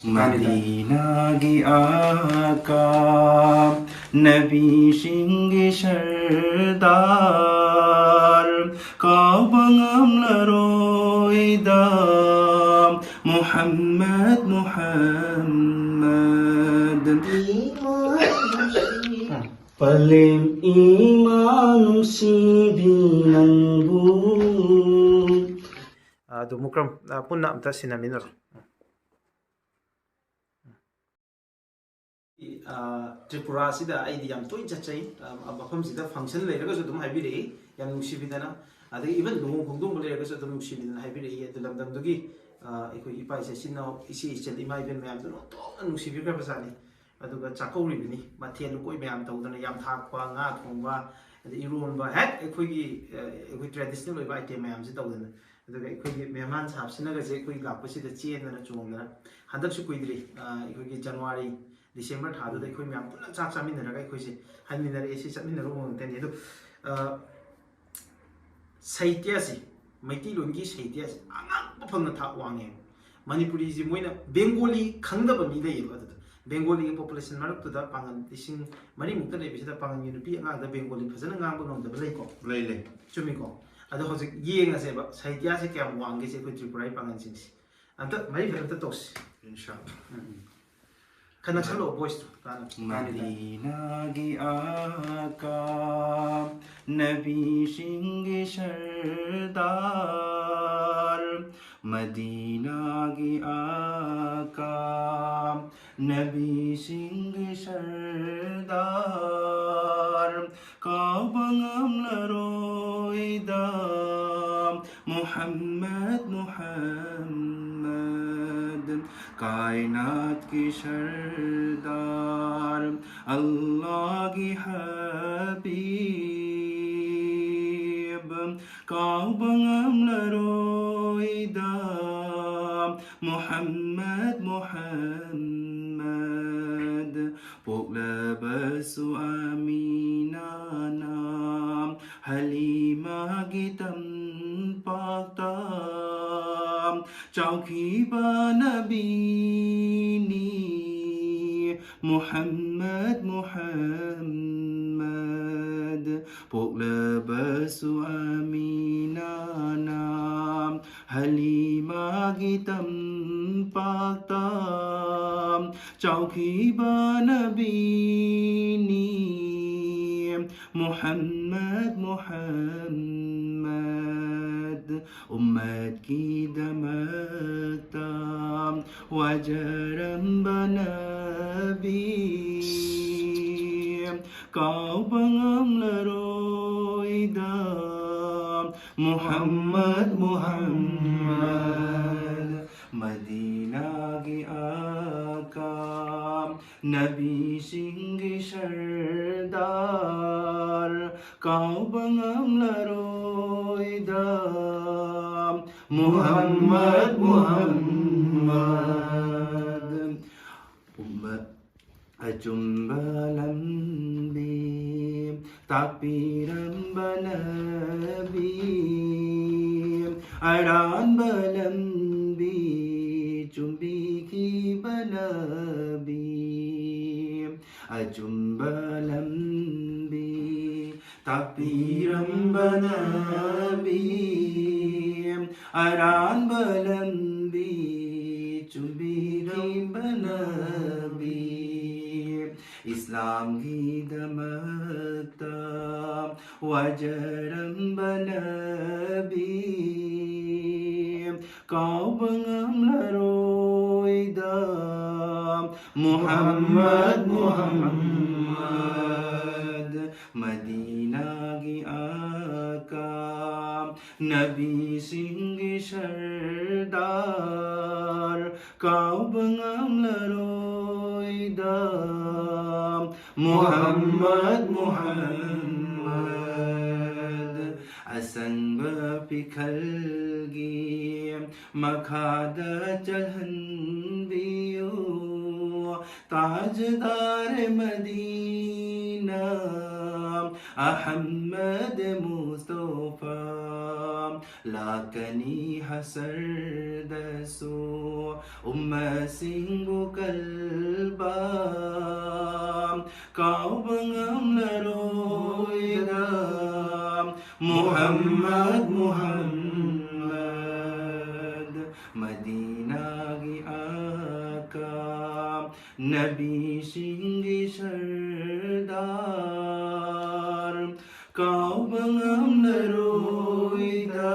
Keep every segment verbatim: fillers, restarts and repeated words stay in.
ꯃꯗꯤꯅꯥꯒꯤ ꯑꯥꯀꯥ, ꯅꯕꯤꯁꯤꯡꯒꯤ ꯁꯔꯗꯥꯔ, ꯀꯥꯎꯕ ꯉꯝꯂꯔꯣꯏꯗ ꯃꯨꯍꯝꯃꯗ, ꯃꯨꯍꯝꯃꯗ꯫ ꯄꯂꯦꯝ ꯏꯃꯥ ꯅꯨꯡꯁꯤꯕꯤ ꯅꯪꯕꯨ꯫ ꯑꯗꯨ ꯃꯨꯀ꯭ꯔꯝ, ꯑ, ꯄꯨꯟꯅ ꯑꯝꯇ ꯁꯤꯟꯅꯃꯤꯟꯅꯔꯣ꯫ ꯑ, ꯇ꯭ꯔꯤꯄꯨꯔꯥꯁꯤꯗ ꯑꯩꯗꯤ ꯌꯥꯝ ꯇꯣꯏꯅ ꯆꯠꯆꯩ꯫ ꯑ, ꯃꯐꯝꯁꯤꯗ function ꯂꯩꯔꯒꯁꯨ ꯑꯗꯨꯝ ꯍꯥꯏꯕꯤꯔꯛꯏ, ꯌꯥꯝ ꯅꯨꯡꯁꯤꯕꯤꯗꯅ꯫ ꯑꯗꯒꯤ even ꯂꯨꯍꯣꯡ ꯈꯣꯡꯗꯣꯡꯕ ꯂꯩꯔꯒꯁꯨ ꯑꯗꯨꯝ ꯅꯨꯡꯁꯤꯕꯤꯗꯅ ꯍꯥꯏꯕꯤꯔꯛꯏ꯫ ꯑꯗꯨ ꯂꯝꯗꯝꯗꯨꯒꯤ, ꯑ, ꯑꯩꯈꯣꯏ ꯏꯄꯥ ꯏꯆꯦ, ꯏꯆꯤꯟ ꯏꯅꯥꯎ, ꯏꯆꯦ ꯏꯆꯜ, ꯏꯃꯥ ꯏꯕꯦꯟ ꯃꯌꯥꯝꯗꯨꯅ ꯑꯣꯟꯊꯣꯛꯅ ꯅꯨꯡꯁꯤꯕꯤꯈ꯭ꯔꯕꯖꯥꯠꯅꯤ꯫ ꯑꯗꯨꯒ ꯆꯥꯛꯀꯧꯔꯤꯕꯅꯤ, ꯃꯊꯦꯜ ꯂꯨꯀꯣꯏ ꯃꯌꯥꯝ ꯇꯧꯗꯅ, ꯌꯥꯝ ꯊꯥꯛꯄ, ꯉꯥ ꯊꯣꯡꯕ, ꯑꯗꯩ ꯏꯔꯣꯟꯕ, ꯍꯦꯛ ꯑꯩꯈꯣꯏꯒꯤ, ꯑ, ꯑꯩꯈꯣꯏ traditional ꯑꯣꯏꯕ item ꯃꯌꯥꯝꯁꯦ ꯇꯧꯗꯅ꯫ ꯑꯗꯨꯒ ꯑꯩꯈꯣꯏꯒꯤ ꯃꯦꯍꯃꯥꯟ ꯁꯥꯍꯕꯁꯤꯅꯒꯁꯦ ꯑꯩꯈꯣꯏ ꯂꯥꯛꯄꯁꯤꯗ ꯆꯦꯟꯗꯅ ꯆꯣꯡꯗꯅ꯫ ꯍꯟꯗꯛꯁꯨ ꯀꯨꯏꯗ꯭ꯔꯤ, ꯑ, ꯑꯩꯈꯣꯏꯒꯤ January, December ꯊꯥꯗꯨꯗ ꯑꯩꯈꯣꯏ ꯃꯌꯥꯝ ꯄꯨꯟꯅ ꯆꯥꯛ ꯆꯥꯃꯤꯟꯅꯔꯒ ꯑꯩꯈꯣꯏꯁꯦ ꯍꯟꯃꯤꯟꯅꯔꯛꯑꯦ꯫ ꯁꯤ ꯆꯠꯃꯤꯟꯅꯔꯨꯕ ꯉꯥꯛꯇꯅꯤ꯫ ꯑꯗꯣ, ꯑ, ꯁꯥꯍꯤꯇ꯭ꯌꯁꯤ, ꯃꯩꯇꯩꯂꯣꯟꯒꯤ ꯁꯥꯍꯤꯇ꯭ꯌꯁꯤ ꯑꯉꯛꯄ ꯐꯪꯅ ꯊꯥꯛ ꯋꯥꯡꯉꯦ꯫ ꯃꯅꯤꯄꯨꯔꯤꯁꯤ ꯃꯣꯏꯅ Bengali ꯈꯪꯗꯕ ꯃꯤ ꯂꯩꯌꯦꯕ꯫ ꯑꯗꯨꯗ Bengali ꯒꯤ population ꯃꯔꯛꯇꯨꯗ ꯄꯥꯉꯜ ꯂꯤꯁꯤꯡ ꯃꯔꯤꯃꯨꯛꯇ ꯂꯩꯕꯁꯤꯗ ꯄꯥꯉꯜꯒꯤ ꯅꯨꯄꯤ ꯑꯉꯥꯡꯗ Bengali ꯐꯖꯅ ꯉꯥꯡꯕ ꯉꯝꯗꯕ ꯂꯩꯀꯣ? ꯂꯩ, ꯂꯩ꯫ ꯆꯨꯝꯃꯤꯀꯣ? ꯑꯗꯣ ꯍꯧꯖꯤꯛ ꯌꯦꯡꯉꯁꯦꯕ, ꯁꯥꯍꯤꯇ꯭ꯌꯁꯦ ꯀꯌꯥꯝ ꯋꯥꯡꯒꯦꯁꯦ ꯑꯩꯈꯣꯏ ꯇ꯭ꯔꯤꯄꯨꯔꯥꯒꯤ ꯄꯥꯉꯜꯁꯤꯡꯁꯤ꯫ ꯑꯝꯇ ꯃꯔꯤ ꯐꯖꯅ ꯇꯧꯁꯤ꯫ ꯏꯟꯁꯥ ꯑꯜꯂꯥ꯫ ꯎꯝ, ꯎꯝ꯫ ꯈꯔ ꯅꯛꯁꯜꯂꯛꯑꯣ voice ꯇꯣ ꯇꯥꯅꯕ꯫ ꯃꯗꯤꯅꯥꯒꯤ ꯑꯥꯀꯥ, ꯅꯕꯤꯁꯤꯡꯒꯤ ꯁꯔꯗꯥꯔ, ꯃꯗꯤꯅꯥꯒꯤ ꯑꯥꯀꯥ, ꯅꯕꯤꯁꯤꯡꯒꯤ ꯁꯔꯗꯥꯔ, ꯀꯥꯎꯕ ꯉꯝꯂꯔꯣꯏꯗ ꯃꯨꯍꯝꯃꯗ, ꯃꯨꯍꯝꯃꯗ꯫ ꯀꯥꯏꯅꯥꯠꯀꯤ ꯁꯔꯗꯥꯔ, ꯑꯜꯂꯥꯍꯒꯤ ꯍꯕꯤꯕ, ꯀꯥꯎꯕ ꯉꯝꯂꯔꯣꯏꯗ ꯃꯨꯍꯝꯃꯗ, ꯃꯨꯍꯝꯃꯗ꯫ ꯄꯣꯛꯂꯕꯁꯨ ꯑꯃꯤꯅꯥꯅ ꯍꯂꯤꯃꯥꯒꯤ ꯇꯝꯄꯥꯛꯇ, ꯆꯥꯎꯈꯤꯕ ꯅꯕꯤ ꯃꯨꯍꯝꯃꯗ, ꯃꯨꯍꯝꯃꯗ꯫ ꯄꯣꯛꯂꯕꯁꯨ ꯑꯃꯤꯅꯥꯅ ꯍꯂꯤꯃꯥꯒꯤ ꯇꯝꯄꯥꯛꯇ ꯆꯥꯎꯈꯤꯕ ꯅꯕꯤꯅꯤ꯫ ꯃꯨꯍꯝꯃꯗ, ꯃꯨꯍꯝꯃꯗ꯫ ꯎꯝꯃꯠꯀꯤꯗꯃꯛꯇ ꯋꯥꯖꯔꯝꯕ ꯅꯕꯤ, ꯀꯥꯎꯕ ꯉꯝꯂꯔꯣꯏꯗ꯫ ꯃꯨꯍꯝꯃꯗ, ꯃꯨꯍꯝꯃꯗ꯫ ꯃꯗꯤꯅꯥꯒꯤ ꯑꯀꯥ, ꯅꯕꯤꯁꯤꯡꯒꯤ ꯁꯔꯗꯥꯔ, ꯀꯥꯎꯕ ꯉꯝꯂꯔꯣꯏꯗ꯫ ꯃꯨꯍꯝꯃꯗ, ꯃꯨꯍꯝꯃꯗ꯫ ꯎꯝꯃꯠ ꯑꯆꯨꯝꯕ ꯂꯝꯕꯤ ꯇꯥꯛꯄꯤꯔꯝꯕ ꯅꯕꯤ, ꯑꯔꯥꯟꯕ ꯂꯝꯕꯤ ꯆꯨꯝꯕꯤꯈꯤꯕ ꯅꯕꯤ, ꯑꯆꯨꯝꯕ ꯂꯝꯕꯤ ꯇꯥꯛꯄꯤꯔꯝꯕ ꯅꯕꯤ, ꯑꯔꯥꯟꯕ ꯂꯝꯕꯤ ꯆꯨꯝꯕꯤꯔꯝꯕ ꯅꯕꯤ, ꯏꯁꯂꯥꯝꯒꯤꯗꯃꯛꯇ ꯋꯥꯖꯔꯝꯕ ꯅꯕꯤ, ꯀꯥꯎꯕ ꯉꯝꯂꯔꯣꯏꯗ꯫ ꯃꯨꯍꯝꯃꯗ, ꯃꯨꯍꯝꯃꯗ꯫ ꯃꯗꯤꯅꯥꯒꯤ ꯑꯀꯥ, ꯅꯕꯤꯁꯤꯡꯒꯤ ꯁꯔꯗꯥꯔ, ꯀꯥꯎꯕ ꯉꯝꯂꯔꯣꯏꯗ꯫ ꯃꯨꯍꯝꯃꯗ, ꯃꯨꯍꯝꯃꯗ꯫ ꯑꯁꯪꯕ ꯐꯤꯈꯜꯒꯤ ꯃꯈꯥꯗ ꯆꯜꯍꯟꯕꯤꯌꯨ꯫ ꯇꯥꯖꯗꯥꯔ ꯃꯗꯤꯅꯥ ꯑꯍꯝꯃꯗ ꯃꯨꯁꯇꯣꯐꯥ ꯂꯥꯛꯀꯅꯤ ꯍꯁꯔꯗꯁꯨ ꯎꯝꯃꯁꯤꯡꯕꯨ ꯀꯜꯕ꯫ ꯀꯥꯎꯕ ꯉꯝꯂꯔꯣꯏꯗ ꯃꯨꯍꯝꯃꯗ, ꯃꯨꯍꯝꯃꯗ, ꯃꯗꯤꯅꯥꯒꯤ ꯑꯀꯥ, ꯅꯕꯤꯁꯤꯡꯒꯤ ꯁꯔꯗꯥꯔ, ꯀꯥꯎꯕ ꯉꯝꯂꯔꯣꯏꯗ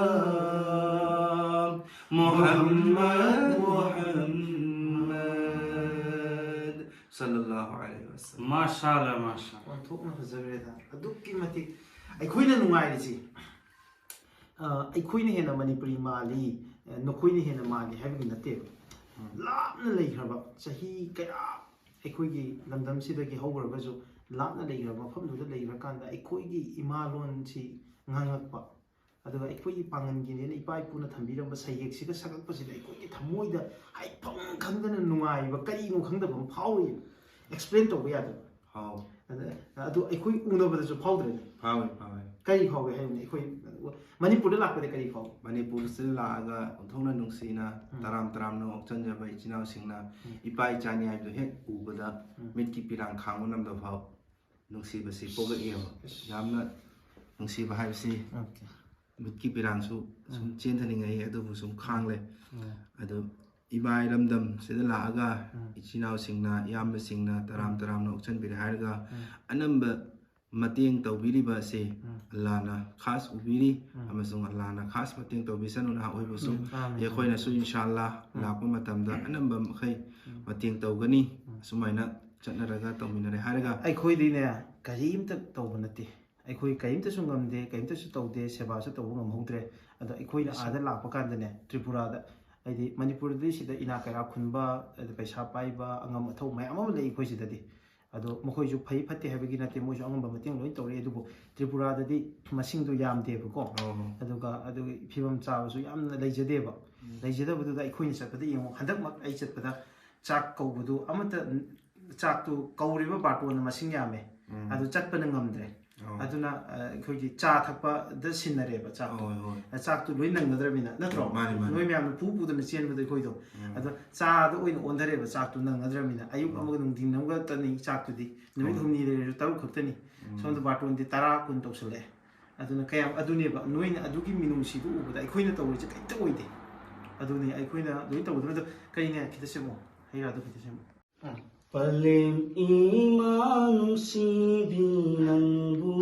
ꯃꯨꯍꯝꯃꯗ, ꯃꯨꯍꯝꯃꯗ, ꯁꯜꯂꯜꯂꯥꯍꯨ ꯑꯂꯩꯍꯤ ꯋꯁꯜꯂꯝ꯫ ꯃꯥꯁꯥ ꯑꯜꯂꯥ, ꯃꯥꯁꯥ ꯑꯜꯂꯥ꯫ ꯑꯣꯟꯊꯣꯛꯅ ꯐꯖꯈ꯭ꯔꯦꯗ꯫ ꯑꯗꯨꯛꯀꯤ ꯃꯇꯤꯛ ꯑꯩꯈꯣꯏꯅ ꯅꯨꯡꯉꯥꯏꯔꯤꯁꯤ, ꯑ, ꯑꯩꯈꯣꯏꯅ ꯍꯦꯟꯅ ꯃꯅꯤꯄꯨꯔꯤ ꯃꯥꯜꯂꯤ, ꯑ, ꯅꯈꯣꯏꯅ ꯍꯦꯟꯅ ꯃꯥꯜꯂꯤ ꯍꯥꯏꯕꯒꯤ ꯅꯠꯇꯦꯕ꯫ ꯎꯝ꯫ ꯂꯥꯞꯅ ꯂꯩꯈ꯭ꯔꯕ, ꯆꯍꯤ ꯀꯌꯥ ꯑꯩꯈꯣꯏꯒꯤ ꯂꯝꯗꯝꯁꯤꯗꯒꯤ ꯍꯧꯈ꯭ꯔꯒꯁꯨ, ꯂꯥꯞꯅ ꯂꯩꯈ꯭ꯔꯕ ꯃꯐꯝꯗꯨꯗ ꯂꯩꯈ꯭ꯔꯀꯥꯟꯗ ꯑꯩꯈꯣꯏꯒꯤ ꯏꯃꯥ ꯂꯣꯟꯁꯤ ꯉꯥꯡꯉꯛꯄ, ꯑꯗꯨꯒ ꯑꯩꯈꯣꯏꯒꯤ ꯄꯥꯉꯟꯒꯤꯅꯦꯅ ꯏꯄꯥ ꯏꯄꯨꯅ ꯊꯝꯕꯤꯔꯝꯕ ꯁꯩꯌꯦꯛꯁꯤꯒ ꯁꯛꯂꯛꯄꯁꯤꯗ ꯑꯩꯈꯣꯏꯒꯤ ꯊꯃꯣꯏꯗ ꯍꯥꯏꯐꯝ ꯈꯪꯗꯅ ꯅꯨꯡꯉꯥꯏꯕ, ꯀꯔꯤꯅꯣ ꯈꯪꯗꯕ ꯑꯃ ꯐꯥꯎꯔꯤ꯫ Explain ꯇꯧꯕ ꯌꯥꯗꯕ꯫ ꯍꯥꯎ꯫ ꯑꯗ, ꯑꯗꯨ ꯑꯩꯈꯣꯏ ꯎꯅꯕꯗꯁꯨ ꯐꯥꯎꯗ꯭ꯔꯦꯅꯦ꯫ ꯐꯥꯎꯏ, ꯐꯥꯎꯏ꯫ ꯀꯔꯤ ꯐꯥꯎꯒꯦ ꯍꯥꯏꯕꯅꯦ? ꯑꯩꯈꯣꯏ ꯃꯅꯤꯄꯨꯔꯗ ꯂꯥꯛꯄꯗ ꯀꯔꯤ ꯐꯥꯎꯒꯦ? ꯃꯅꯤꯄꯨꯔꯁꯤꯗ ꯂꯥꯛꯑꯒ ꯑꯣꯟꯊꯣꯛꯅ ꯅꯨꯡꯁꯤꯅ, ꯎꯝ꯫ ꯇꯔꯥꯝ ꯇꯔꯥꯝꯅ ꯑꯣꯛꯆꯟꯖꯕ ꯏꯆꯤꯟ ꯏꯅꯥꯎꯁꯤꯡꯅ ꯎꯝ꯫ ꯏꯄꯥ ꯏꯆꯥꯅꯤ ꯍꯥꯏꯕꯗꯨ ꯍꯦꯛ ꯎꯕꯗ ꯎꯝ꯫ ꯃꯤꯠꯀꯤ ꯄꯤꯔꯥꯡ ꯈꯥꯡꯕ ꯉꯝꯗꯕ ꯐꯥꯎ ꯅꯨꯡꯁꯤꯕꯁꯤ ꯄꯣꯛꯂꯛꯑꯦꯕ꯫ ꯑꯁ꯫ ꯌꯥꯝꯅ ꯅꯨꯡꯁꯤꯕ ꯍꯥꯏꯕꯁꯤ ꯑꯣꯀꯦ꯫ ꯃꯤꯠꯀꯤ ꯄꯤꯔꯥꯡꯁꯨ ꯁꯨꯝ ꯎꯝ꯫ ꯆꯦꯟꯊꯅꯤꯡꯉꯛꯏ, ꯑꯗꯨꯕꯨ ꯁꯨꯝ ꯈꯥꯡꯂꯦ꯫ ꯎꯝ꯫ ꯑꯗꯨ ꯏꯃꯥ ꯏꯔꯝꯗꯝꯁꯤꯗ ꯂꯥꯛꯑꯒ ꯎꯝ꯫ ꯏꯆꯤꯟ ꯏꯅꯥꯎꯁꯤꯡꯅ, ꯏꯌꯥꯝꯕꯁꯤꯡꯅ ꯇꯔꯥꯝ ꯎꯝ꯫ ꯇꯔꯥꯝꯅ ꯑꯣꯛꯆꯟꯕꯤꯔꯦ ꯍꯥꯏꯔꯒ ꯎꯝ꯫ ꯑꯅꯝꯕ ꯃꯇꯦꯡ ꯇꯧꯕꯤꯔꯤꯕ ꯑꯁꯤ ꯎꯝ꯫ ꯑꯜꯂꯥꯅ ꯈꯥꯁ ꯎꯕꯤꯔꯤ ꯎꯝ꯫ ꯑꯃꯁꯨꯡ ꯑꯜꯂꯥꯅ ꯈꯥꯁ ꯃꯇꯦꯡ ꯇꯧꯕꯤꯁꯅꯨ ꯅꯍꯥꯛ ꯑꯣꯏꯕꯨꯁꯨ꯫ ꯎꯝ꯫ ꯑꯥꯃꯤꯟ꯫ ꯑꯩꯈꯣꯏꯅꯁꯨ ꯏꯟꯁꯥ ꯑꯜꯂꯥ ꯎꯝ꯫ ꯂꯥꯛꯄ ꯃꯇꯝꯗ ꯑꯅꯝꯕ ꯃꯈꯩ ꯎꯝ꯫ ꯃꯇꯦꯡ ꯇꯧꯒꯅꯤ꯫ ꯎꯝ꯫ ꯑꯁꯨꯃꯥꯏꯅ ꯆꯠꯅꯔꯒ ꯇꯧꯃꯤꯟꯅꯔꯦ ꯍꯥꯏꯔꯒ ꯑꯩꯈꯣꯏꯗꯤꯅꯦ ꯀꯔꯤꯝꯇ ꯇꯧꯕ ꯅꯠꯇꯦ꯫ ꯑꯩꯈꯣꯏ ꯀꯔꯤꯝꯇꯁꯨ ꯉꯝꯗꯦ, ꯀꯔꯤꯝꯇꯁꯨ ꯇꯧꯗꯦ, ꯁꯦꯕꯥꯁꯨ ꯇꯧꯕ ꯉꯝꯍꯧꯗ꯭ꯔꯦ꯫ ꯑꯗꯣ ꯑꯩꯈꯣꯏꯅ ꯑꯁ꯫ ꯑꯥꯗ ꯂꯥꯛꯄ ꯀꯥꯟꯗꯅꯦ, ꯇ꯭ꯔꯤꯄꯨꯔꯥꯗ, ꯍꯥꯏꯗꯤ ꯃꯅꯤꯄꯨꯔꯗꯗꯤ ꯁꯤꯗ ꯏꯅꯥꯛ ꯀꯩꯔꯥꯛ ꯈꯨꯟꯕ, ꯑꯗ ꯄꯩꯁꯥ ꯄꯥꯏꯕ, ꯑꯉꯝ ꯑꯊꯧ ꯃꯌꯥꯝ ꯑꯃ ꯂꯩ ꯑꯩꯈꯣꯏ ꯁꯤꯗꯗꯤ꯫ ꯑꯗꯣ ꯃꯈꯣꯏꯁꯨ ꯐꯩ ꯐꯠꯇꯦ ꯍꯥꯏꯕꯒꯤ ꯅꯠꯇꯦ, ꯃꯣꯏꯁꯨ ꯑꯉꯝꯕ ꯃꯇꯦꯡ ꯂꯣꯏ ꯇꯧꯔꯛꯑꯦ꯫ ꯑꯗꯨꯕꯨ ꯇ꯭ꯔꯤꯄꯨꯔꯥꯗꯗꯤ ꯃꯁꯤꯡꯗꯣ ꯌꯥꯝꯗꯦꯕꯀꯣ꯫ ꯑꯣ꯫ ꯑꯗꯨꯒ, ꯑꯗꯨꯒ ꯐꯤꯕꯝ ꯆꯥꯕꯁꯨ ꯌꯥꯝꯅ ꯂꯩꯖꯗꯦꯕ꯫ ꯎꯝ꯫ ꯂꯩꯖꯗꯕꯗꯨꯗ ꯑꯩꯈꯣꯏꯅ ꯆꯠꯄꯗ ꯌꯦꯡꯉꯣ, ꯍꯟꯗꯛꯃꯛ ꯑꯩ ꯆꯠꯄꯗ ꯆꯥꯛ ꯀꯧꯕꯗꯨ ꯑꯃꯠꯇ, ꯆꯥꯛꯇꯨ ꯀꯧꯔꯤꯕ ꯕꯥꯔꯇꯣꯟꯅ ꯃꯁꯤꯡ ꯌꯥꯝꯃꯦ꯫ ꯎꯝ꯫ ꯑꯗꯨ ꯆꯠꯄꯅ ꯉꯝꯗ꯭ꯔꯦ꯫ ꯑꯗꯨꯅ ꯑ, ꯑꯩꯈꯣꯏꯒꯤ ꯆꯥ ꯊꯛꯄꯗ ꯁꯤꯟꯅꯔꯦꯕ ꯆꯥꯛꯇꯣ꯫ ꯍꯣꯏ, ꯍꯣꯏ꯫ ꯑ, ꯆꯥꯛꯇꯨ ꯂꯣꯏ ꯅꯪꯒꯗ꯭ꯔꯕꯅꯤꯅ, ꯅꯠꯇ꯭ꯔꯣ? ꯃꯥꯅꯤ, ꯃꯥꯅꯤ꯫ ꯅꯣꯏ ꯃꯌꯥꯝꯅ ꯄꯨ ꯄꯨꯗꯅ ꯆꯦꯟꯕꯗꯣ ꯑꯩꯈꯣꯏꯗꯣ꯫ ꯎꯝ꯫ ꯑꯗꯣ ꯆꯥꯗ ꯑꯣꯏꯅ ꯑꯣꯟꯊꯔꯦꯕ ꯆꯥꯛꯇꯨ ꯅꯪꯒꯗ꯭ꯔꯕꯅꯤꯅ꯫ ꯑꯌꯨꯛ ꯎꯝ꯫ ꯑꯃꯒ ꯅꯨꯡꯊꯤꯟ ꯑꯃꯒ ꯇꯅꯤ ꯆꯥꯛꯇꯨꯗꯤ꯫ ꯅꯨꯃꯤꯠ ꯎꯝ꯫ ꯍꯨꯝꯅꯤ ꯂꯩꯔꯁꯨ ꯇꯔꯨꯛ ꯈꯛꯇꯅꯤ꯫ ꯎꯝ꯫ ꯁꯣꯝꯗ ꯕꯥꯔꯇꯣꯟꯗꯤ ꯇꯔꯥ, ꯀꯨꯟ ꯇꯧꯁꯜꯂꯛꯑꯦ꯫ ꯑꯗꯨꯅ ꯀꯌꯥꯝ, ꯑꯗꯨꯅꯦꯕ, ꯅꯣꯏꯅ ꯑꯗꯨꯒꯤ ꯃꯤꯅꯨꯡꯁꯤꯗꯨ ꯎꯕꯗ ꯑꯩꯈꯣꯏꯅ ꯇꯧꯔꯤꯁꯦ ꯀꯔꯤꯝꯇ ꯑꯣꯏꯗꯦ꯫ ꯑꯗꯨꯅꯤ ꯑꯩꯈꯣꯏꯅ ꯂꯣꯏ ꯇꯧꯒꯗꯕ꯫ ꯑꯗꯣ ꯀꯩꯅꯦ, ꯈꯤꯇ ꯁꯦꯝꯃꯣ, ꯍꯩ ꯔꯥꯗꯣ ꯈꯤꯇ ꯁꯦꯝꯃꯣ꯫ ꯎꯝ꯫ ꯄꯂꯦꯝ ꯏꯃꯥ ꯅꯨꯡꯁꯤꯕꯤ ꯅꯪꯕꯨ,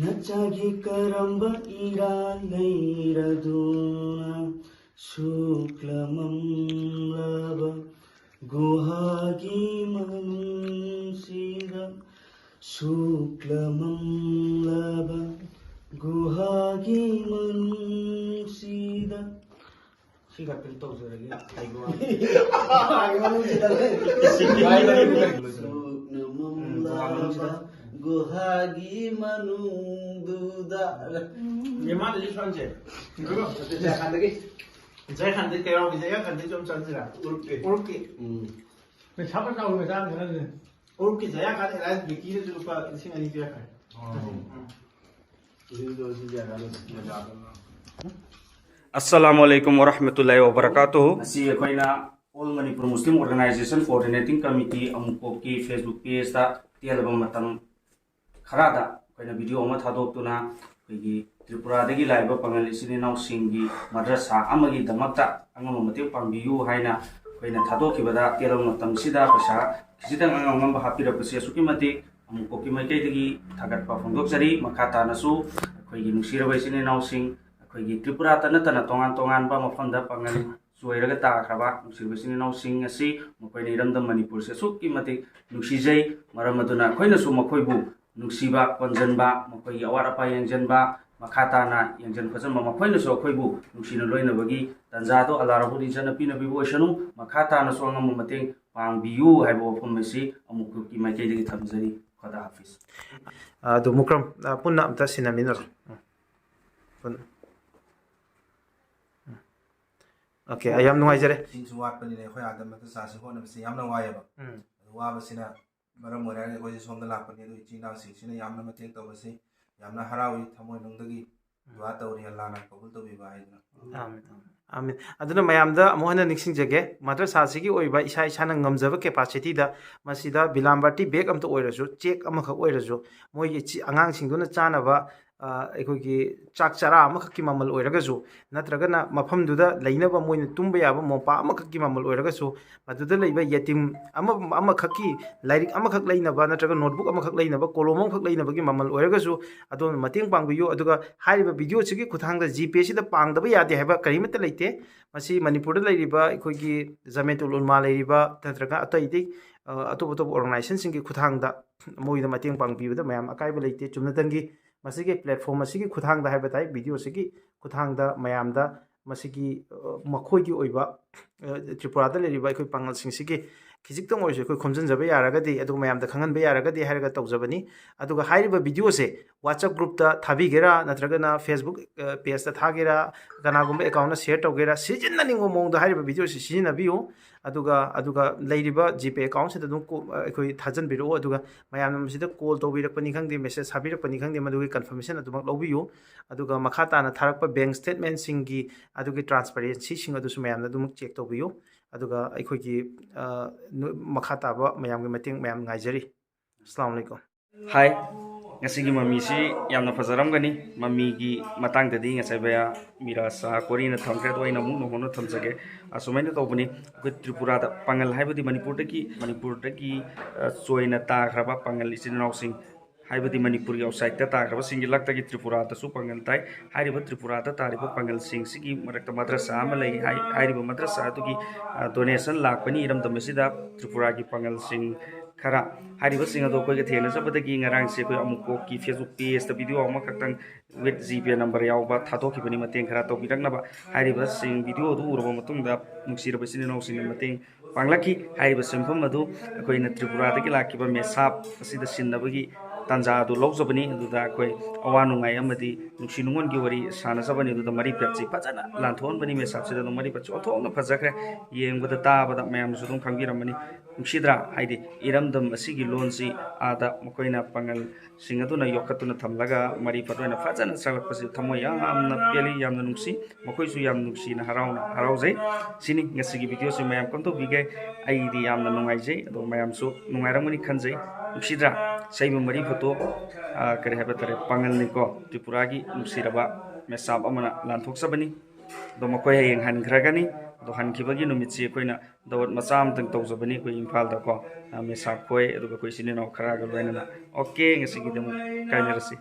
ꯅꯆꯥꯒꯤ ꯀꯔꯝꯕ ꯏꯔꯥꯜ ꯂꯩꯔꯗꯨꯅ ꯁꯨꯛꯂꯃꯝꯂꯕ ꯒꯨꯍꯥꯒꯤ ꯃꯅꯨꯡꯁꯤꯗ, ꯁꯨꯛꯂꯃꯝꯂꯕ ꯒꯨꯍꯥꯒꯤ ꯃꯅꯨꯡꯁꯤꯗ꯫ ꯁꯤ ꯈꯛꯇꯪ ꯇꯧꯖꯔꯒꯦ꯫ ꯍꯥꯏꯕ ꯋꯥꯅꯤ꯫ ꯁꯨꯛꯅ ꯃꯝꯂꯕ ꯒꯨꯍꯥꯒꯤ ꯃꯅꯨꯡꯗꯨꯗ꯫ ꯌꯦꯃꯥꯗ ꯂꯤꯁ ꯋꯥꯟꯁꯦ꯫ ꯖꯥꯏꯈꯥꯟꯗꯒꯤ꯫ ꯖꯥꯏꯈꯥꯟꯗꯒꯤ ꯀꯩꯔꯥꯎꯒꯤ ꯖꯥꯏꯈꯥꯟꯗꯒꯤ ꯁꯨꯝ ꯆꯪꯁꯤꯔꯥ? ꯎꯔꯨꯞꯀꯤ꯫ ꯎꯔꯨꯞꯀꯤ꯫ ꯎꯝ꯫ ꯄꯩꯁꯥ ꯄꯩꯁꯥ ꯑꯣꯏꯕ ꯆꯥꯡꯗ ꯅꯠꯇꯦ꯫ ꯎꯔꯨꯞꯀꯤ ꯖꯥꯏꯈꯥꯟ ꯑꯦꯂꯥꯏꯟꯁ ꯕꯤꯀꯤꯗꯁꯨ ꯂꯨꯄꯥ ꯂꯤꯁꯤꯡ ꯑꯅꯤ ꯄꯤꯔꯛꯈ꯭ꯔꯦ꯫ ꯎꯝ꯫ ꯎꯝ꯫ ꯑꯁꯂꯥꯃꯨ ꯑꯂꯥꯏꯀꯨꯝ ꯋꯔꯍꯃꯇꯨꯜꯂꯥꯍꯤ ꯋꯕꯔꯀꯥꯇꯨꯍꯨ꯫ ꯉꯁꯤ ꯑꯩꯈꯣꯏꯅ All Manipur Muslim Organization Coordinating Committee ꯑꯃꯨꯛꯀꯣꯛꯀꯤ Facebook page ꯇ ꯇꯦꯜꯂꯕ ꯃꯇꯝ ꯈꯔꯗ ꯑꯩꯈꯣꯏꯅ video ꯑꯃ ꯊꯥꯗꯣꯛꯇꯨꯅ ꯑꯩꯈꯣꯏꯒꯤ ꯇ꯭ꯔꯤꯄꯨꯔꯥꯗꯒꯤ ꯂꯥꯛꯏꯕ ꯄꯥꯉꯜ ꯏꯆꯤꯟ ꯏꯅꯥꯎꯁꯤꯡꯒꯤ ꯃꯗ꯭ꯔꯁꯥ ꯑꯃꯒꯤꯗꯃꯛꯇ ꯑꯉꯝꯕ ꯃꯇꯦꯡ ꯄꯥꯡꯕꯤꯌꯨ ꯍꯥꯏꯅ ꯑꯩꯈꯣꯏꯅ ꯊꯥꯗꯣꯛꯈꯤꯕꯗ ꯇꯦꯜꯂꯕ ꯃꯇꯝꯁꯤꯗ ꯄꯩꯁꯥ ꯈꯤꯖꯤꯛꯇꯪ ꯑꯉꯝ ꯑꯉꯝꯕ ꯍꯥꯞꯄꯤꯔꯛꯄꯁꯤ ꯑꯁꯨꯛꯀꯤ ꯃꯇꯤꯛ ꯑꯃꯨꯛꯀꯣꯛꯀꯤ ꯃꯥꯏꯀꯩꯗꯒꯤ ꯊꯥꯒꯠꯄ ꯐꯣꯡꯗꯣꯛꯆꯔꯤ꯫ ꯃꯈꯥ ꯇꯥꯅꯁꯨ ꯑꯩꯈꯣꯏꯒꯤ ꯅꯨꯡꯁꯤꯔꯕ ꯏꯆꯤꯟ ꯏꯅꯥꯎꯁꯤꯡ ꯑꯩꯈꯣꯏꯒꯤ ꯇ꯭ꯔꯤꯄꯨꯔꯥꯇ ꯅꯠꯇꯅ ꯇꯣꯉꯥꯟ ꯇꯣꯉꯥꯟꯕ ꯃꯐꯝꯗ ꯄꯥꯉꯜ ꯆꯣꯏꯔꯒ ꯇꯥꯈ꯭ꯔꯕ ꯅꯨꯡꯁꯤꯔꯕ ꯏꯆꯤꯟ ꯏꯅꯥꯎꯁꯤꯡ ꯑꯁꯤ ꯃꯈꯣꯏꯅ ꯏꯔꯝꯗꯝ ꯃꯅꯤꯄꯨꯔꯁꯦ ꯑꯁꯨꯛꯀꯤ ꯃꯇꯤꯛ ꯅꯨꯡꯁꯤꯖꯩ꯫ ꯃꯔꯝ ꯑꯗꯨꯅ ꯑꯩꯈꯣꯏꯅꯁꯨ ꯃꯈꯣꯏꯕꯨ ꯅꯨꯡꯁꯤꯕ, ꯀꯣꯟꯖꯟꯕ, ꯃꯈꯣꯏꯒꯤ ꯑꯋꯥꯠ ꯑꯄꯥ ꯌꯦꯡꯖꯟꯕ, ꯃꯈꯥ ꯇꯥꯅ ꯌꯦꯡꯖꯟ ꯈꯣꯠꯆꯟꯕ, ꯃꯈꯣꯏꯅꯁꯨ ꯑꯩꯈꯣꯏꯕꯨ ꯅꯨꯡꯁꯤꯅ ꯂꯣꯏꯅꯕꯒꯤ ꯇꯥꯟꯖꯥꯗꯣ ꯑꯜꯂꯥꯍ ꯔꯕꯨꯜ ꯏꯖꯠꯅ ꯄꯤꯅꯕꯤꯕ ꯑꯣꯏꯁꯅꯨ꯫ ꯃꯈꯥ ꯇꯥꯅꯁꯨ ꯑꯉꯝꯕ ꯃꯇꯦꯡ ꯄꯥꯡꯕꯤꯌꯨ ꯍꯥꯏꯕ ꯋꯥꯐꯝ ꯑꯁꯤ ꯑꯃꯨꯛꯀꯤ ꯃꯥꯏꯀꯩꯗꯒꯤ ꯊꯝꯖꯔꯤ꯫ ꯈꯨꯗꯥ ꯍꯥꯐꯤꯖ꯫ ꯑꯗꯨ ꯃꯨꯀ꯭ꯔꯝ, ꯑ, ꯄꯨꯟꯅ ꯑꯝꯇ ꯁꯤꯟꯅꯃꯤꯟꯅꯔꯣ꯫ ꯎꯝ꯫ ꯄꯨꯟꯅ꯫ ꯎꯝ꯫ ꯑꯣꯀꯦ, ꯑꯩ ꯌꯥꯝ ꯅꯨꯡꯉꯥꯏꯖꯔꯦ꯫ ꯏꯁꯤꯡꯁꯨ ꯋꯥꯠꯄꯅꯤꯅ ꯑꯩꯈꯣꯏ ꯑꯥꯗ ꯃꯗ꯭ꯔꯁꯥꯁꯤ ꯍꯣꯠꯅꯕꯁꯤ ꯌꯥꯝꯅ ꯋꯥꯏꯑꯦꯕ꯫ ꯎꯝ꯫ ꯑꯗꯨ ꯋꯥꯕꯁꯤꯅ ꯃꯔꯝ ꯑꯣꯏꯔꯒ ꯑꯩꯈꯣꯏꯁꯦ ꯁꯣꯝꯗ ꯂꯥꯛꯄꯅꯤ꯫ ꯑꯗꯨ ꯏꯆꯤꯟ ꯏꯅꯥꯎꯁꯤꯡꯁꯤꯅ ꯌꯥꯝꯅ ꯃꯇꯦꯡ ꯇꯧꯕꯁꯤ ꯌꯥꯝꯅ ꯍꯔꯥꯎꯏ, ꯊꯃꯣꯏꯅꯨꯡꯗꯒꯤ ꯗꯨꯋꯥ ꯇꯧꯔꯤ, ꯑꯜꯂꯥꯅ ꯀꯕꯨꯜ ꯇꯧꯕꯤꯕ ꯍꯥꯏꯗꯨꯅ꯫ ꯑꯥꯃꯤꯟ꯫ ꯑꯥꯃꯤꯟ꯫ ꯑꯗꯨꯅ ꯃꯌꯥꯝꯗ ꯑꯃꯨꯛ ꯍꯟꯅ ꯅꯤꯡꯁꯤꯡꯖꯒꯦ, ꯃꯗ꯭ꯔꯁꯥꯁꯤꯒꯤ ꯑꯣꯏꯕ ꯏꯁꯥ ꯏꯁꯥꯅ ꯉꯝꯖꯕ capacityꯗ ꯃꯁꯤꯗ ꯕꯤꯂꯥꯝꯕꯥꯇꯤ bag ꯑꯝꯇ ꯑꯣꯏꯔꯁꯨ, ꯆꯦꯛ ꯑꯃꯈꯛ ꯑꯣꯏꯔꯁꯨ, ꯃꯣꯏꯒꯤ ꯆꯤ-, ꯑꯉꯥꯡꯁꯤꯡꯗꯨꯅ ꯆꯥꯅꯕ, ꯑ, ꯑꯩꯈꯣꯏꯒꯤ ꯆꯥꯛ ꯆꯔꯥ ꯑꯃꯈꯛꯀꯤ ꯃꯃꯜ ꯑꯣꯏꯔꯒꯁꯨ, ꯅꯠꯇ꯭ꯔꯒꯅ ꯃꯐꯝꯗꯨꯗ ꯂꯩꯅꯕ ꯃꯣꯏꯅ ꯇꯨꯝꯕ ꯌꯥꯕ ꯃꯣꯝꯄꯥꯛ ꯑꯃꯈꯛꯀꯤ ꯃꯃꯜ ꯑꯣꯏꯔꯒꯁꯨ, ꯃꯗꯨꯗ ꯂꯩꯕ ꯌꯦꯇꯤꯝ ꯑꯃ, ꯑꯃꯈꯛꯀꯤ ꯂꯥꯏꯔꯤꯛ ꯑꯃꯈꯛ ꯂꯩꯅꯕ, ꯅꯠꯇ꯭ꯔꯒ notebook ꯑꯃꯈꯛ ꯂꯩꯅꯕ, ꯀꯣꯂꯣꯝ ꯑꯃꯈꯛ ꯂꯩꯅꯕꯒꯤ ꯃꯃꯜ ꯑꯣꯏꯔꯒꯁꯨ, ꯑꯗꯣꯝꯅ ꯃꯇꯦꯡ ꯄꯥꯡꯕꯤꯌꯨ꯫ ꯑꯗꯨꯒ ꯍꯥꯏꯔꯤꯕ videoꯁꯤꯒꯤ ꯈꯨꯠꯊꯥꯡꯗ GPayꯁꯤꯗ ꯄꯥꯡꯗꯕ ꯌꯥꯗꯦ ꯍꯥꯏꯕ ꯀꯔꯤꯃꯠꯇ ꯂꯩꯇꯦ꯫ ꯃꯁꯤ ꯃꯅꯤꯄꯨꯔꯗ ꯂꯩꯔꯤꯕ ꯑꯩꯈꯣꯏꯒꯤ ꯖꯃꯦꯇꯨꯜ ꯎꯂꯃꯥ ꯂꯩꯔꯤꯕ, ꯅꯠꯇ꯭ꯔꯒ ꯑꯇꯩ ꯑꯇꯩ, ꯑ, ꯑꯇꯣꯞ ꯑꯇꯣꯞꯄ organizationꯁꯤꯡꯒꯤ ꯈꯨꯠꯊꯥꯡꯗ ꯃꯣꯏꯗ ꯃꯇꯦꯡ ꯄꯥꯡꯕꯤꯕꯗ ꯃꯌꯥꯝ ꯑꯀꯥꯏꯕ ꯂꯩꯇꯦ꯫ ꯆꯨꯝꯅꯇꯪꯒꯤ ꯃꯁꯤꯒꯤ platform ꯑꯁꯤꯒꯤ ꯈꯨꯠꯊꯥꯡꯗ ꯍꯥꯏꯕ ꯇꯥꯏ, videoꯁꯤꯒꯤ ꯈꯨꯠꯊꯥꯡꯗ ꯃꯌꯥꯝꯗ ꯃꯁꯤꯒꯤ, ꯑ, ꯃꯈꯣꯏꯒꯤ ꯑꯣꯏꯕ, ꯑ, ꯇ꯭ꯔꯤꯄꯨꯔꯥꯗ ꯂꯩꯔꯤꯕ ꯑꯩꯈꯣꯏ ꯄꯥꯉꯜꯁꯤꯡꯁꯤꯒꯤ ꯈꯤꯖꯤꯛꯇꯪ ꯑꯣꯏꯔꯁꯨ ꯑꯩꯈꯣꯏ ꯈꯣꯝꯖꯤꯟꯖꯕ ꯌꯥꯔꯒꯗꯤ, ꯑꯗꯨꯒ ꯃꯌꯥꯝꯗ ꯈꯪꯍꯟꯕ ꯌꯥꯔꯒꯗꯤ ꯍꯥꯏꯔꯒ ꯇꯧꯖꯕꯅꯤ꯫ ꯑꯗꯨꯒ ꯍꯥꯏꯔꯤꯕ videoꯁꯦ WhatsApp groupꯇ ꯊꯥꯕꯤꯒꯦꯔꯥ, ꯅꯠꯇ꯭ꯔꯒꯅ Facebook, ꯑ, pageꯇ ꯊꯥꯒꯦꯔꯥ, ꯀꯅꯥꯒꯨꯝꯕ accountꯅ share ꯇꯧꯒꯦꯔꯥ, ꯁꯤꯖꯤꯟꯅꯅꯤꯡꯕ ꯃꯑꯣꯡꯗ ꯍꯥꯏꯔꯤꯕ videoꯁꯤ ꯁꯤꯖꯤꯟꯅꯕꯤꯌꯨ꯫ ꯑꯗꯨꯒ, ꯑꯗꯨꯒ ꯂꯩꯔꯤꯕ GPay accountꯁꯤꯗ ꯑꯗꯨꯝ ꯀꯣ-, ꯑ, ꯑꯩꯈꯣꯏ ꯊꯥꯖꯤꯟꯕꯤꯔꯛꯎ꯫ ꯑꯗꯨꯒ ꯃꯌꯥꯝꯅ ꯃꯁꯤꯗ call ꯇꯧꯕꯤꯔꯛꯄꯅꯤ ꯈꯪꯗꯦ, message ꯊꯥꯕꯤꯔꯛꯄꯅꯤ ꯈꯪꯗꯦ, ꯃꯗꯨꯒꯤ confirmation ꯑꯗꯨꯃꯛ ꯂꯧꯕꯤꯌꯨ꯫ ꯑꯗꯨꯒ ꯃꯈꯥ ꯇꯥꯅ ꯊꯥꯔꯛꯄ bank statementꯁꯤꯡꯒꯤ ꯑꯗꯨꯒꯤ transparencyꯁꯤꯡ ꯑꯗꯨꯁꯨ ꯃꯌꯥꯝꯅ ꯑꯗꯨꯃꯛ check ꯇꯧꯕꯤꯌꯨ꯫ ꯑꯗꯨꯒ ꯑꯩꯈꯣꯏꯒꯤ, ꯑ, ꯅꯨ-, ꯃꯈꯥ ꯇꯥꯕ ꯃꯌꯥꯝꯒꯤ ꯃꯇꯦꯡ ꯃꯌꯥꯝ ꯉꯥꯏꯖꯔꯤ꯫ ꯑꯁꯂꯥꯃꯨ ꯑꯂꯥꯏꯀꯨꯝ꯫ ꯍꯥꯏ, ꯉꯁꯤꯒꯤ ꯃꯃꯤꯁꯤ ꯌꯥꯝꯅ ꯐꯖꯔꯝꯒꯅꯤ꯫ ꯃꯃꯤꯒꯤ ꯃꯇꯥꯡꯗꯗꯤ ꯉꯁꯥꯏ ꯚꯌꯥ ꯃꯤꯔꯥ ꯁꯥꯍ ꯀꯣꯔꯤꯅ ꯊꯝꯈ꯭ꯔꯦ, ꯑꯗꯣ ꯑꯩꯅ ꯑꯃꯨꯛ ꯅꯧꯍꯧꯅ ꯊꯝꯖꯒꯦ꯫ ꯑꯁꯨꯃꯥꯏꯅ ꯇꯧꯕꯅꯤ, ꯑꯩꯈꯣꯏ ꯇ꯭ꯔꯤꯄꯨꯔꯥꯗ ꯄꯥꯉꯜ ꯍꯥꯏꯕꯗꯤ ꯃꯅꯤꯄꯨꯔꯗꯒꯤ, ꯃꯅꯤꯄꯨꯔꯗꯒꯤ, ꯑ, ꯆꯣꯏꯅ ꯇꯥꯈ꯭ꯔꯕ ꯄꯥꯉꯜ ꯏꯆꯤꯟ ꯏꯅꯥꯎꯁꯤꯡ, ꯍꯥꯏꯕꯗꯤ ꯃꯅꯤꯄꯨꯔꯒꯤ outsideꯇ ꯇꯥꯈ꯭ꯔꯕꯁꯤꯡꯒꯤ ꯂꯛꯇꯒꯤ ꯇ꯭ꯔꯤꯄꯨꯔꯥꯗꯁꯨ ꯄꯥꯉꯜ ꯇꯥꯏ꯫ ꯍꯥꯏꯔꯤꯕ ꯇ꯭ꯔꯤꯄꯨꯔꯥꯗ ꯇꯥꯔꯤꯕ ꯄꯥꯉꯜꯁꯤꯡꯁꯤꯒꯤ ꯃꯔꯛꯇ ꯃꯗ꯭ꯔꯁꯥ ꯑꯃ ꯂꯩ ꯍꯥꯏ꯫ ꯍꯥꯏꯔꯤꯕ ꯃꯗ꯭ꯔꯁꯥ ꯑꯗꯨꯒꯤ, ꯑ, donation ꯂꯥꯛꯄꯅꯤ ꯏꯔꯝꯗꯝ ꯑꯁꯤꯗ ꯇ꯭ꯔꯤꯄꯨꯔꯥꯒꯤ ꯄꯥꯉꯜꯁꯤꯡ ꯈꯔ꯫ ꯍꯥꯏꯔꯤꯕꯁꯤꯡ ꯑꯗꯣ ꯑꯩꯈꯣꯏꯒ ꯊꯦꯡꯅꯖꯕꯗꯒꯤ ꯉꯔꯥꯡꯁꯦ ꯑꯩꯈꯣꯏ ꯑꯃꯨꯛꯀꯣꯛꯀꯤ Facebook pageꯇ video ꯑꯃꯈꯛꯇꯪ with GPay number ꯌꯥꯎꯕ ꯊꯥꯗꯣꯛꯈꯤꯕꯅꯤ ꯃꯇꯦꯡ ꯈꯔ ꯇꯧꯕꯤꯔꯛꯅꯕ꯫ ꯍꯥꯏꯔꯤꯕꯁꯤꯡ video ꯑꯗꯨ ꯎꯔꯕ ꯃꯇꯨꯡꯗ ꯅꯨꯡꯁꯤꯔꯕ ꯏꯆꯤꯟ ꯏꯅꯥꯎꯁꯤꯡꯅ ꯃꯇꯦꯡ ꯄꯥꯡꯂꯛꯈꯤ꯫ ꯍꯥꯏꯔꯤꯕ ꯁꯦꯟꯐꯝ ꯑꯗꯨ ꯑꯩꯈꯣꯏꯅ ꯇ꯭ꯔꯤꯄꯨꯔꯥꯗꯒꯤ ꯂꯥꯛꯈꯤꯕ ꯃꯦꯁꯥꯞ ꯑꯁꯤꯗ ꯁꯤꯟꯅꯕꯒꯤ ꯇꯥꯟꯖꯥ ꯑꯗꯨ ꯂꯧꯖꯕꯅꯤ꯫ ꯑꯗꯨꯗ ꯑꯩꯈꯣꯏ ꯑꯋꯥ ꯅꯨꯡꯉꯥꯏ ꯑꯃꯗꯤ ꯅꯨꯡꯁꯤ ꯅꯨꯡꯉꯣꯟꯒꯤ ꯋꯥꯔꯤ ꯁꯥꯟꯅꯖꯕꯅꯤ꯫ ꯑꯗꯨꯗ ꯃꯔꯤꯐꯠꯁꯤ ꯐꯖꯅ ꯂꯥꯟꯊꯣꯛꯍꯟꯕꯅꯤ꯫ ꯃꯦꯁꯥꯞꯁꯤꯗ ꯑꯗꯨꯝ ꯃꯔꯤꯐꯠꯁꯤ ꯑꯣꯟꯊꯣꯛꯅ ꯐꯖꯈ꯭ꯔꯦ꯫ ꯌꯦꯡꯕꯗ ꯇꯥꯕꯗ ꯃꯌꯥꯝꯅꯁꯨ ꯑꯗꯨꯝ ꯈꯪꯕꯤꯔꯝꯃꯅꯤ꯫ ꯅꯨꯡꯁꯤꯗ꯭ꯔꯥ? ꯍꯥꯏꯗꯤ ꯏꯔꯝꯗꯝ ꯑꯁꯤꯒꯤ ꯂꯣꯟꯁꯤ ꯑꯥꯗ ꯃꯈꯣꯏꯅ ꯄꯥꯉꯜꯁꯤꯡ ꯑꯗꯨꯅ ꯌꯣꯛꯈꯠꯇꯨꯅ ꯊꯝꯂꯒ ꯃꯔꯤ ꯐꯠꯇꯣꯏꯅ ꯐꯖꯅ ꯆꯠꯂꯛꯄꯁꯤ ꯊꯃꯣꯏ ꯌꯥꯝꯅ ꯄꯦꯜꯂꯤ, ꯌꯥꯝꯅ ꯅꯨꯡꯁꯤ꯫ ꯃꯈꯣꯏꯁꯨ ꯌꯥꯝ ꯅꯨꯡꯁꯤꯅ ꯍꯔꯥꯎꯅ ꯍꯔꯥꯎꯖꯩ꯫ ꯁꯤꯅꯤ ꯉꯁꯤꯒꯤ ꯚꯤꯗꯤꯑꯣꯁꯤ ꯃꯌꯥꯝ ꯀꯝꯗꯧꯕꯤꯒꯦ? ꯑꯩꯗꯤ ꯌꯥꯝꯅ ꯅꯨꯡꯉꯥꯏꯖꯩ, ꯑꯗꯣ ꯃꯌꯥꯝꯁꯨ ꯅꯨꯡꯉꯥꯏꯔꯝꯒꯅꯤ ꯈꯟꯖꯩ꯫ ꯅꯨꯡꯁꯤꯗ꯭ꯔꯥ? ꯁꯩꯕ ꯃꯔꯤ ꯐꯠꯇꯣ, ꯑ, ꯀꯔꯤ ꯍꯥꯏꯕ ꯇꯥꯔꯦ, ꯄꯥꯉꯜꯅꯤꯀꯣ, ꯇ꯭ꯔꯤꯄꯨꯔꯥꯒꯤ ꯅꯨꯡꯁꯤꯔꯕ ꯃꯦꯁꯥꯞ ꯑꯃꯅ ꯂꯥꯟꯊꯣꯛꯆꯕꯅꯤ꯫ ꯑꯗꯣ ꯃꯈꯣꯏ ꯍꯌꯦꯡ ꯍꯟꯈ꯭ꯔꯒꯅꯤ꯫ ꯑꯗꯣ ꯍꯟꯈꯤꯕꯒꯤ ꯅꯨꯃꯤꯠꯁꯤ ꯑꯩꯈꯣꯏꯅ ꯗꯥꯋꯠ ꯃꯆꯥ ꯑꯃꯇꯪ ꯇꯧꯖꯕꯅꯤ ꯑꯩꯈꯣꯏ ꯏꯝꯐꯥꯜꯗꯀꯣ꯫ ꯑ, ꯃꯦꯁꯥꯞ ꯈꯣꯏ, ꯑꯗꯨꯒ ꯑꯩꯈꯣꯏ ꯏꯆꯤꯟ ꯏꯅꯥꯎ ꯈꯔꯒ ꯂꯣꯏꯅꯅ꯫ ꯑꯣꯀꯦ, ꯉꯁꯤꯒꯤꯗꯤ ꯑꯃꯨꯛ ꯀꯥꯏꯅꯔꯁꯤ꯫